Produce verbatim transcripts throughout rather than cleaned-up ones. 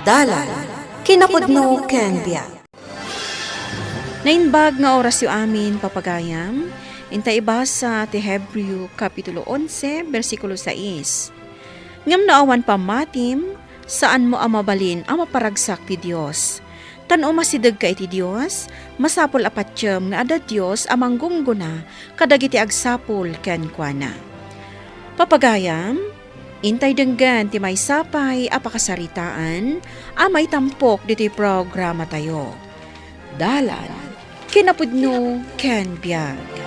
Dalan, kinapudno ken biag. Naimbag nga orasyo amin, papagayam. Inta ibasa ti Hebreo Kapitulo onse, bersikulo sais. Ngem no awan pammatim, saanmo a mabalin a maparagsak ti Dios. Ta no umasidegka iti Dios, masapul a patiem nga adda Dios a manggunggona kadagiti agsapul kenkuana. Papagayam, intay denggen ti maysa pay a pakasaritaan a maitampok ditoy programatayo. Dalan, kinapudno ken biag.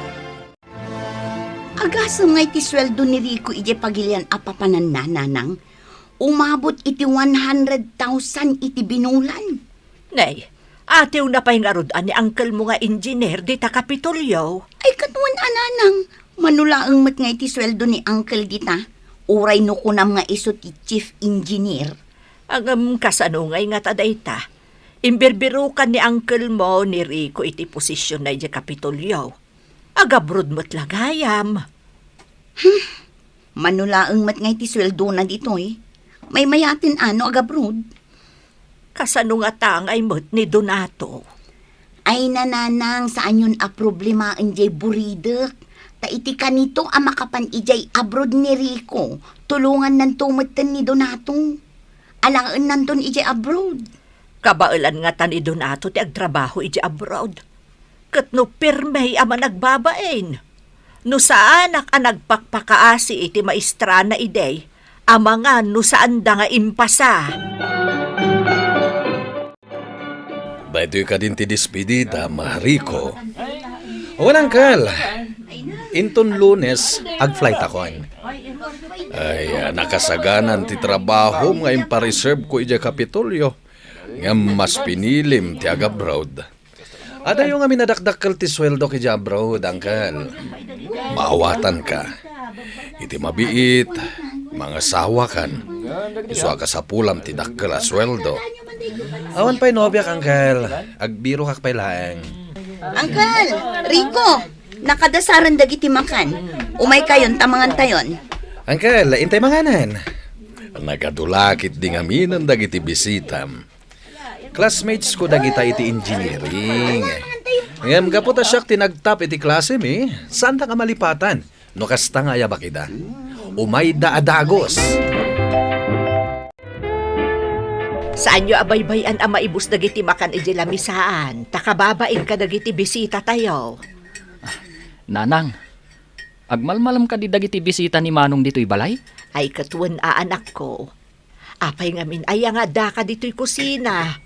Agasem nga iti sueldo ni Rico idiay pagilian a papananna, nanang, umabot iti one hundred thousand iti binulan. Nay, atiwna pay ngarud a ni uncle mo nga engineer dita Kapitolyo? Ay, kaduan a, nanang, mano laeng met nga iti sueldo ni uncle dita, uray no kunam nga isu ti chief engineer. Ngem kasano ngay ngata dayta? Imbirbirukan ni uncle mo ni Rico iti posisionna idiay Kapitolyo. Agabroad met la gayam. Hmm. Mano laeng met nga iti sueldona ditoy. Maymayaten a no agabroad. Kasano ngata ngay met ni Donato? Ay, nanang, saanyon a problemaen jay buridek. Ta iti kanito a makapan idiay abroad ni Rico, tulongannanto metten ni Donato. Alaennanton idiay abroad. Kabaelan ngata ni Donato ti agtrabaho idiay abroad. Ket no pirme a managbabain, no saanak a nagpakpakaasi iti maestrana idi, amangan no saanda nga impasa. Daytoy kadin ti despedidam, Rico. Wen, uncle. Inton Lunes, agflightakon. Ay, nakasaganan ti trabahom nga impareserveko idiay Kapitolyo. Ngem mas pinilim ti agabroad. Adayo ngamin a dakdakkel ti sueldok idiay abroad, uncle. Maawatanka. Iti mabiit, mangasawakan. Isu a kasapulam ti dakkel a sueldo. Awan pay nobiak, uncle. Agbirokak pay laeng. Uncle, Rico, nakadasaren dagiti makan. Umaykayon ta mangantayon. Uncle, intay manganen. Nagadu la ketdi ngaminen dagiti bisitam. Classmatesko dagita iti engineering. Ngem gapu ta siak ti nagtop iti klasemi, saandak a malipatan no kasta nga ayabak ida. Umayda a dagus. Saanyo a baybay-an a maibus dagiti makan idiay lamisaan, ta kababain kadagiti bisitatayo. Nanang, agmalmalem kadi dagiti bisita ni Manong ditoy balay? Ay, ket wen a, anakko. Apay ngamin aya nga addaka ditoy kusina?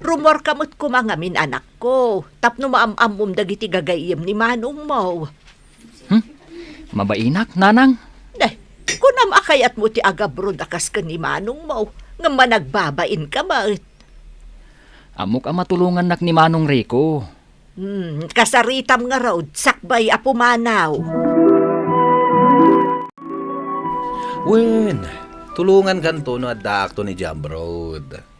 Rumuarka met koma ngamin, anakko, tapno maam-ammom dagiti gagayyem ni manongmo. Hmm? Mabainak, nanang? Deh, kunam a kayatmo ti agabroad a kas ken ni manongmo, ngem managbabainka met. Ammok a matulongannak ni Manong Rico. Hmm, kasaritam ngarud, sakbay a pumanaw. Wen, tulongankanto no addaakton idiay abroad.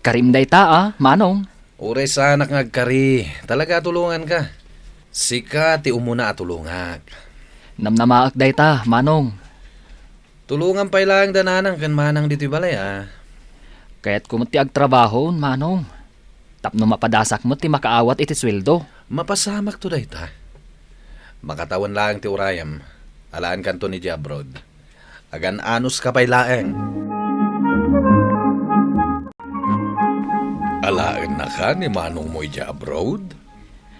Karim dayta a, Manong. Uray saanak nga agkari, talaga a tulonganka. Sika ti umuna a tulongak. Namnamaek dayta, Manong. Tulongam pay laeng da nanang ken manang ditoy balay a. Kayatko met ti agtrabaho, Manong. Tapno mapadasak met ti makaawat iti sueldo. Mapasamakto dayta. Makatawen laeng ti urayem. Alaenkanton idiay abroad. Agan-anuska pay laeng. Alaennaka ni manongmo idiay abroad?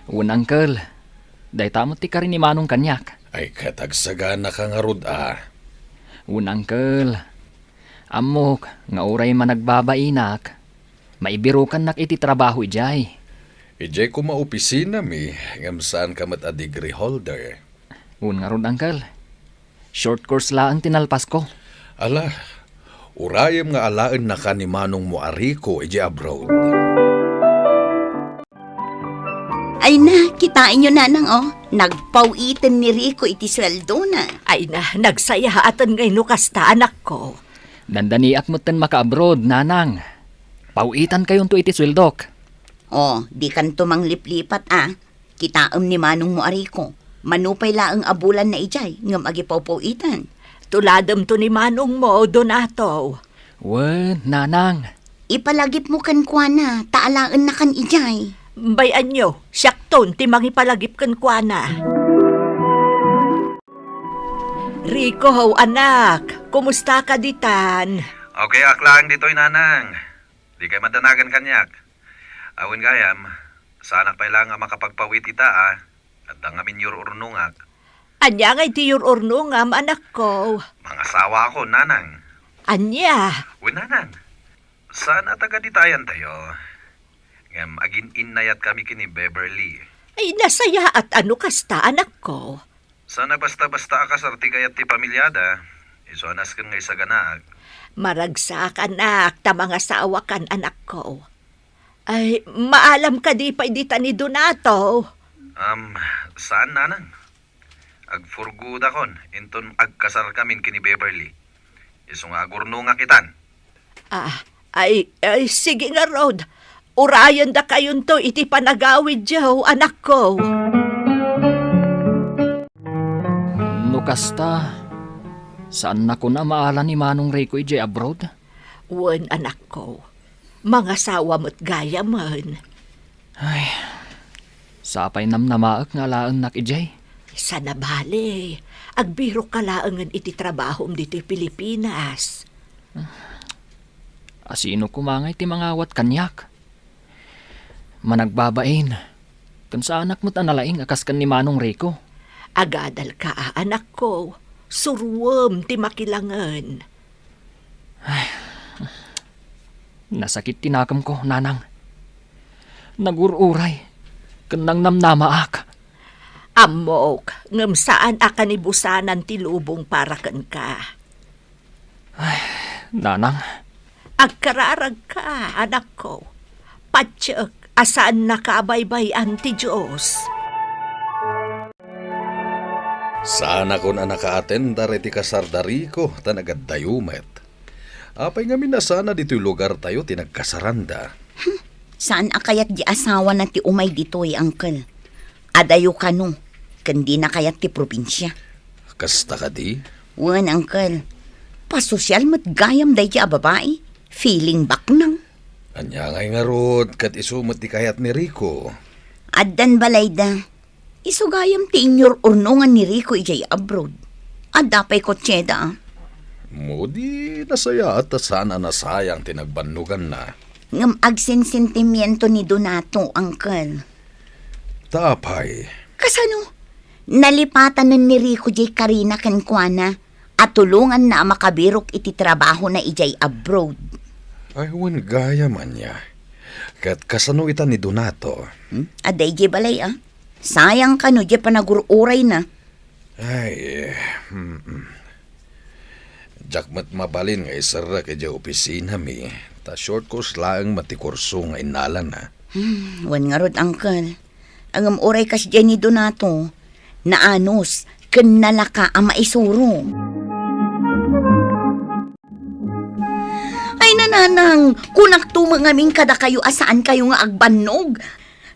Wen, uncle. Dayta met ti kari ni Manong kaniak. Ay, ket agsaganaka ngarud a. Wen, uncle. Ammok nga uray managbabainak, maibirukannak iti trabaho idiay. Idiay koma opisinami, ngem saanka met a degree holder. Wen ngarud, uncle. Short course laeng ti nalpasko. Ala, urayem nga alaennaka ni manongmo a Rico idiay abroad. Ay na, kitaenyo, nanang, o. Nagpaw-iten ni Rico iti sueldona. Ay na, nagsayaaten ngay no kasta, anakko. Dandaniak metten maka-abroad, nanang. Paw-itankayonto iti sueldok. O, dikanto mangliplipat a. Kitaem ni manongmo a Rico. Mano pay laeng a bulanna idiay, ngem agipawpaw-itan. Tulademto ni manongmo, Donato. Wen, nanang. Ipalagipmo kenkuana, ta alaennakan idiay. Bay-anyo, siakton ti mangipalagip kenkuana. Rico, anak, kumusta ka ditan? Okay, ak laeng ditoy, nanang. Dikay madanagan kaniak. Awan gayam, saanak pay laeng a makapagpawit ita, a. Adda ngamin yur-urnongak. Ania ngay ti yur-urnongam, anakko? Mangasawaakon, nanang. Ania? Wen, nanang. Saan a taga ditayantayo. Ngem agin-innayatkami ken ni Beverly. Ay, nasayaat a no kasta, anakko. Saan a basta-basta a kasar ti kayat ti pamiliada. Isu a nasken nga isaganaak. Maragsak, anak, ta mangasawakan, anakko. Ay, maalam kadi pay dita ni Donato? Am, saan, nanang. Agfurgudakon inton agkasarkamin ken ni Beverly. Isu nga agurnongak itan. Ah, ay, ay, sige ngarud. Urayendakayonto iti panagawidyo, anakko. No kasta, saannakon a maala ni Manong Rico idiay abroad? Wen, anakko. Mangasawa met gayamen. Ay, sapay namnamaek nga alaennak idiay. Sana bale, agbirokka laengen iti trabahom ditoy Pilipinas. Asino koma ngay ti mangawat kaniak? Managbabain, ken saanak met a nalaing a kas ken ni Manong Rico. Agadalka, a, anakko, suroem ti makilangen. Ay, nasakit ti nakemko, nanang. Nagur-uray, ken nangnamnamaak. Ammok, ngem saan a kanibusanan ti lubong para kenka. Ay, nanang. Agkararagka, anakko. Patiek a saannaka a baybay-an ti Dios. Saanakon a nakaatendar iti kasar da Rico, ta nagaddayo met. Apay ngamin a sana ditoy lugartayo ti nagkasaranda? Hmm, saan a kayat di asawana ti umay ditoy, uncle? Adayo kano, ken dina kayat ti probinsia. Kasta kadi? Wen, uncle. Pasosial met gayam daydi a babai. Feeling baknang. Ania ngay ngarud, ket isu met ti kayat ni Rico? Addan balayda. Isu gayam ti inyur-urnongan ni Rico idiay abroad. Adda pay kotseda, a. Mo di nasayaat ta saan a nasayang ti nagbannoganna. Ngem agsensentimiento ni Donato, uncle. Ta apay? Kasano? Nalipatanen ni Rico diay karina kenkuana a tulonganna a makabirok iti trabahona idiay abroad. Ay, wen gayam ania. Ket kasano ita ni Donato? Hmm? Adda idiay balay, a. Sayang kano diay panagur-urayna. Ay, mm-mm. Diak met mabalin nga iserrek idiay opisinami, ta short course laeng met ti kurso nga innalana. Hmm, wen ngarud, uncle. Ngem uray kasdiay ni Donato, naanus ken nalaka a maisuro. Ay, nanang, kunakto met ngamin kadakayo a saankayo nga agbannog.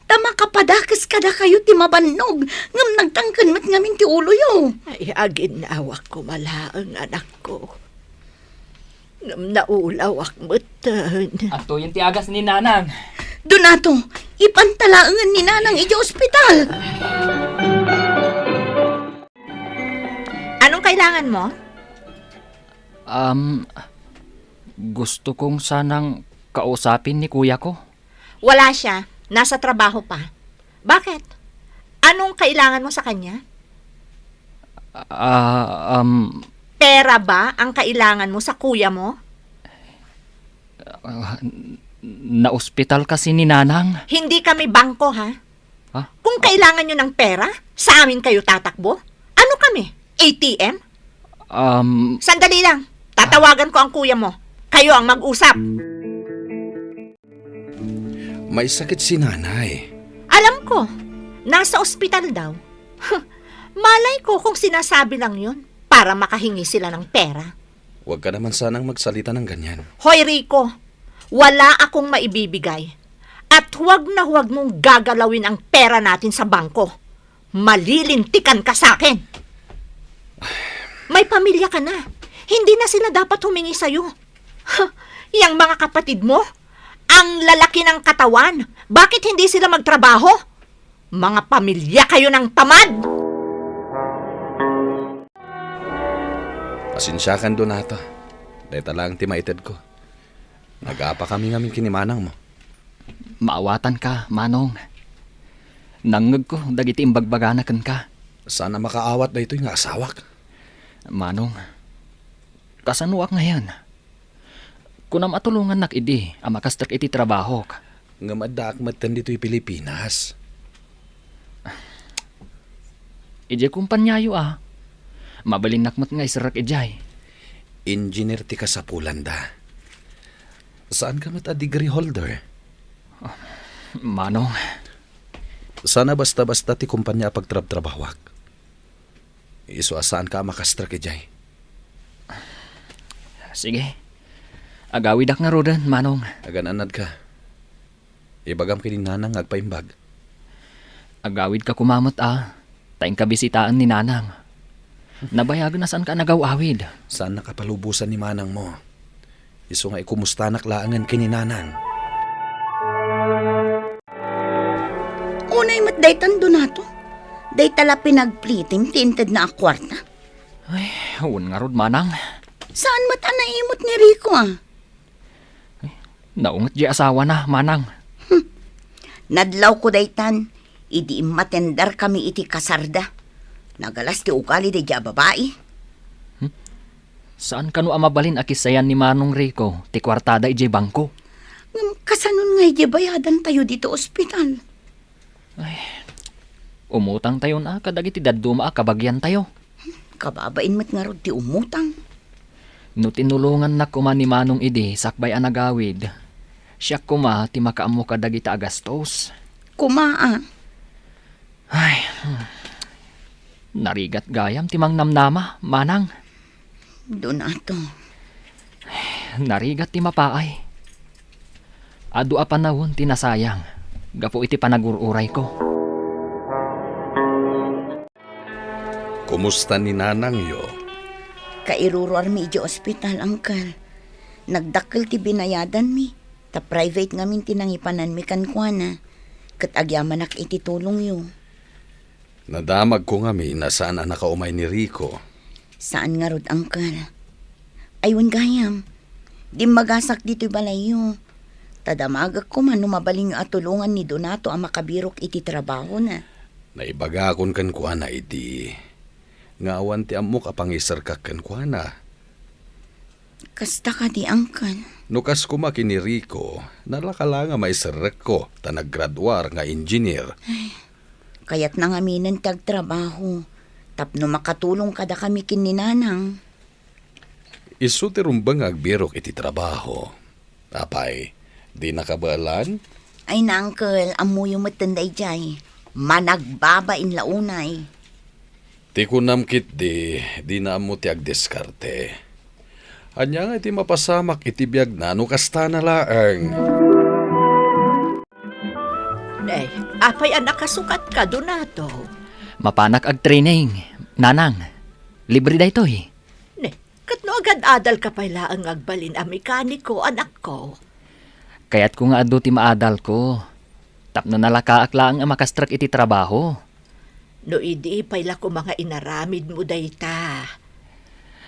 Ta makapadakes kadakayo ti mabannog, ngem nagtangken met ngamin ti uloyo. Ay, aginnawak koma laeng, anakko. Ngem naulawak metten. Adtoyen ti agas ni Nanang. Donato, ipanta laengen ni Nanang idiay ospital. Anong kailangan mo? Um, gusto kong sanang kausapin ni kuya ko. Wala siya. Nasa trabaho pa. Bakit? Anong kailangan mo sa kanya? Ah, um, Pera ba ang kailangan mo sa kuya mo? Ah, n-, naospital kasi ni Nanang. Hindi kami bangko, ha? Ha? Kung kailangan nyo ng pera, sa amin kayo tatakbo? Ano kami? A T M? Um, Sandali lang. Tatawagan ko ang kuya mo. Kayo ang mag-usap. May sakit si Nanay. Alam ko. Nasa ospital daw. Malay ko kung sinasabi lang yon para makahingi sila ng pera. Huwag ka naman sanang magsalita ng ganyan. Hoy, Rico, wala akong maibibigay. At huwag na huwag mong gagalawin ang pera natin sa bangko. Malilintikan ka sa akin. May pamilya ka na. Hindi na sila dapat humingi sa'yo. Ha, yang mga kapatid mo, Ang lalaki ng katawan, bakit hindi sila magtrabaho? Mga pamilya kayo ng tamad! Pasensiakan, Donato. Dayta lang ti maitedko. Nagapa kami ngamin ken ni manangmo. Maawatanka, Manong. Nangngegko dagiti imbagbagana kenka. Saan a makaawat daytoy nga asawak? Manong, kasanoak ngayen? Kunam a tulongannak idi a makastek iti trabahok. Ngem addaak metten ditoy Pilipinas. Idiay kompaniayo a. Mabalinnak met nga iserrek idiay. Engineer ti kasapulanda. Saanka met a degree holder? Manong. Saan a basta-basta ti kompania a pagtrabtrabahoak. Isu a saanka a makastek idiay. Sige. Agawidak ngaruden, Manong. Agan-annadka. Ibagam ken ni Nanang nga agpaimbag. Agawidka koma met a, ta inka bisitaen ni Nanang. Nabayagen a saanka a nagaw-awid. Saannak a palubosan ni manangmo. Isu nga ikumustanak laengen ken ni Nanang. Unay met daytan, Donato. Dayta la pinagplitim ti intedna a kuarta. Ay, wen ngarud, Manang. Saan met a naimot ni Rico, a? Naunget diay asawana, Manang. Hmm. Nadlawko daytan, idi immatenderkami iti kasarda. Nagalas ti ugali daydiay a babai. Hmm? Saan kano a mabalin a kissayan ni Manong Rico ti kuartada idiay bangko? Ngem kasanon nga idiay bayadantayo ditoy ospital? Ay, umutangtayon a kadagiti dadduma a kabagiantayo. Kababain met ngarud ti umutang. No tinulongannak koma ni Manong idi sakbay a nagawid, siak koma ti makaammo kadagita a gastos. Koma a. Ay, hmm. Narigat gayam ti mangnamnama, Manang. Donato. Narigat ti mapaay. Adu a panawen ti nasayang gapu iti panagur-urayko. Kumusta ni nanangyo? Kairuruarmi idiay ospital, Uncle. Nagdakkel ti binayadanmi, ta private ngamin ti nangipananmi kenkuana, ket agyamanak iti tulongyo. Nadamagko ngamin a saan a nakaumay ni Rico. Saan ngarud, Uncle. Ay, wen gayam. Dimmagasak ditoy balayyo. Ta damagek koma no mabalinyo a tulongan ni Donato a makabirok iti trabahona. Naibagakon kenkuana idi nga awan ti ammok a pangiserkak kenkuana. Kasta kadi, Uncle? No kas koma ken ni Rico, nalaka la nga maiserrekko ta naggraduar nga engineer. Ay, kayatna ngaminen ti agtrabaho tapno makatulong kadakami ken ni Nanang. Isu ti rumbeng nga agbirok iti trabaho. Apay, dinaka baelan? Ay, Uncle, ammoyo metten daydiay. Managbabain la unay. Ti kunam ketdi, dina ammo ti agdiskarte. Ania nga iti mapasamak iti biagna no kastana laeng? Ne, apay a nakasukatka, Donato? Mapanak agtraining, Nanang. Libre daytoy. Ne, ket no agad-adalka pay laeng nga agbalin a mekaniko, anakko? Kayatko nga adu ti maadalko, tapno nalakaak laeng a makastrek iti trabaho. No idi pay la koma nga inaramidmo dayta.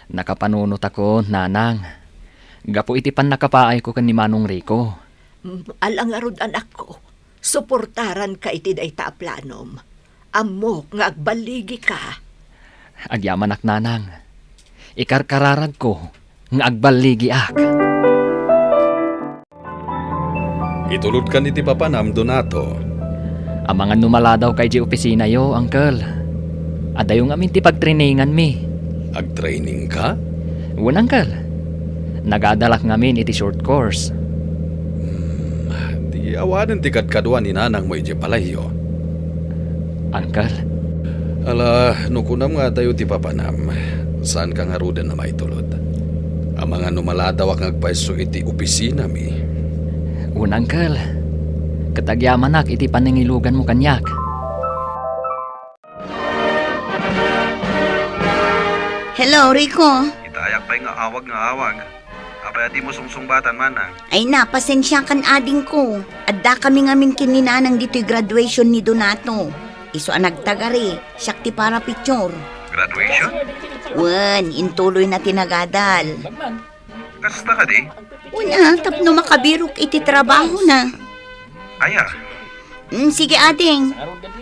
Nakapanunotakon, Nanang, gapu iti pannakapaayko ken ni Manong Rico. Mm, ala ngarud, anakko, suportaranka iti dayta a planom. Ammok nga agballigika. Agyamanak, Nanang. Ikarkararagko nga agballigiak. Itulodkan iti papanam, Donato. Amangan no maladawka idiay opisinayo, Uncle. Adayo ngamin ti pagtraininganmi. Agtrainingka? Wen, Uncle. Nagadalak ngamin iti short course. Hmm, di awanen ti kadkaduan ni nanangmo idiay balayyo. Uncle? Ala, no kunam nga adayo ti papanam, saanka ngaruden a maitulod. Amangan no maladawak nga agpayso iti opisinami. Wen, Uncle. Ket agyamanak iti panangiluganmo kaniak. Hello, Rico. Itayak pay nga awag nga awag. Apay a dimo sungsungbatan, manang? Ay na, pasensiakan, adingko. Addakami ngamin ken ni nanang ditoy graduation ni Donato. Isu a nagtagari, siak ti para picture. Graduation? Wen, intuloyna ti nagadal. Kasta kadi? Wen a, tapno makabirok iti trabahona. Aya? Mm, sige, ading.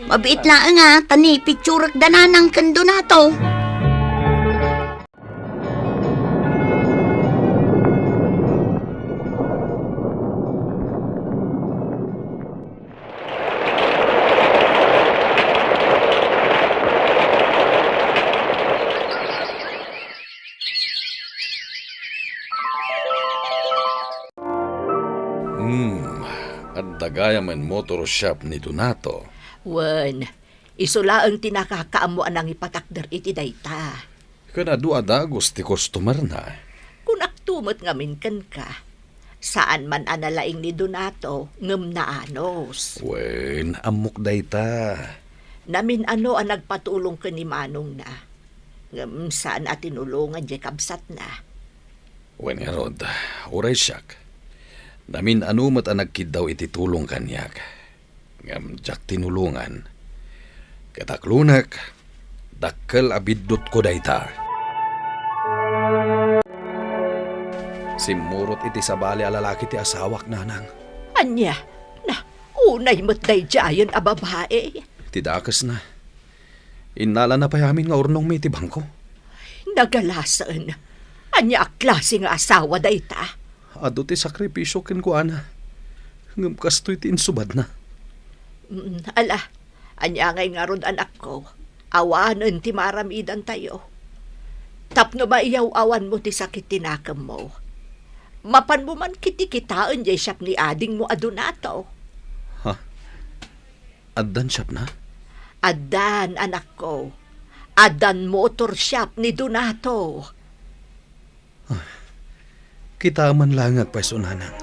Mabiit laeng a, ta ni picturek da nanang ken Donato. Hmm, adda gayam a motor shop ni Donato. Wen, isu laeng ti nakakaammo a nangipatakder iti dayta. Ken adu a dagus ti customerna. Kunakto met ngamin kenka. Saan man a nalaing ni Donato, ngem naanus. Wen, ammok dayta. Namin-ano a nagpatulong ken ni manongna. Ngem saan a tinulongan diay kabsatna. Wen ngarud, uray siak. Namin-ano met a nagkiddaw iti tulong kaniak. Ngem diak tinulongan. Ket aklonek, dakkel a biddutko dayta. Simmurot iti sabali a lalaki ti asawak, nanang. Ania? Na, unay met daydiayen a babai. Ti dakesna. Innalana pay amin nga urnongmi iti bangko. Nagalasen. Ania a klase nga asawa dayta? Adu ti sakripisio kenkuana. Ngem kastoy ti insubadna. Mm, ala, ania ngay ngarud, anakko? Awanen ti maaramidantayo. Tapno maiyaw-awanmo ti sakit ti nakemmo. Mapanmo man kitikitaen diay shop ni adingmo a Donato. Ha? Addan shopna? Addan, anakko. Addan motor shop ni Donato. Ah, kita man langak pay, nanang.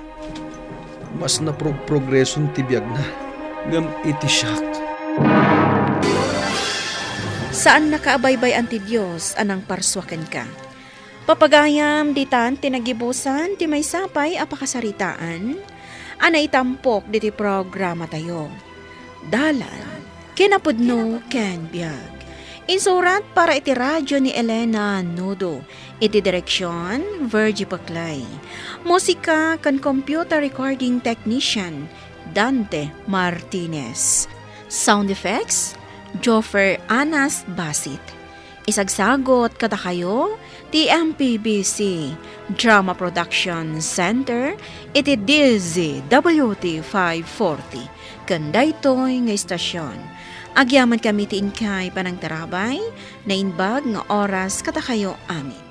Mas naprog-progreson ti biagna, ngem iti siak. Saannaka a baybay-an ti Dios a nangparsua kenka. Papagayam, ditan ti nagibusan ti maysa pay a pakasaritaan a naitampok ditoy programatayo. Dalan, kinapudno ken biag. Insurat para iti radio ni Elena Nudo. Iti direksion, Virgie Paclay. Musika ken computer recording technician, Dante Martinez. Sound effects, Joffer Anas Basit. Isagsagot kadakayo ti M P B C Drama Production Center iti D Z W T five forty ken daytoy nga istasyon. Agyamankami ti inkay panangtarabay, naimbag nga oras kadakayo amin.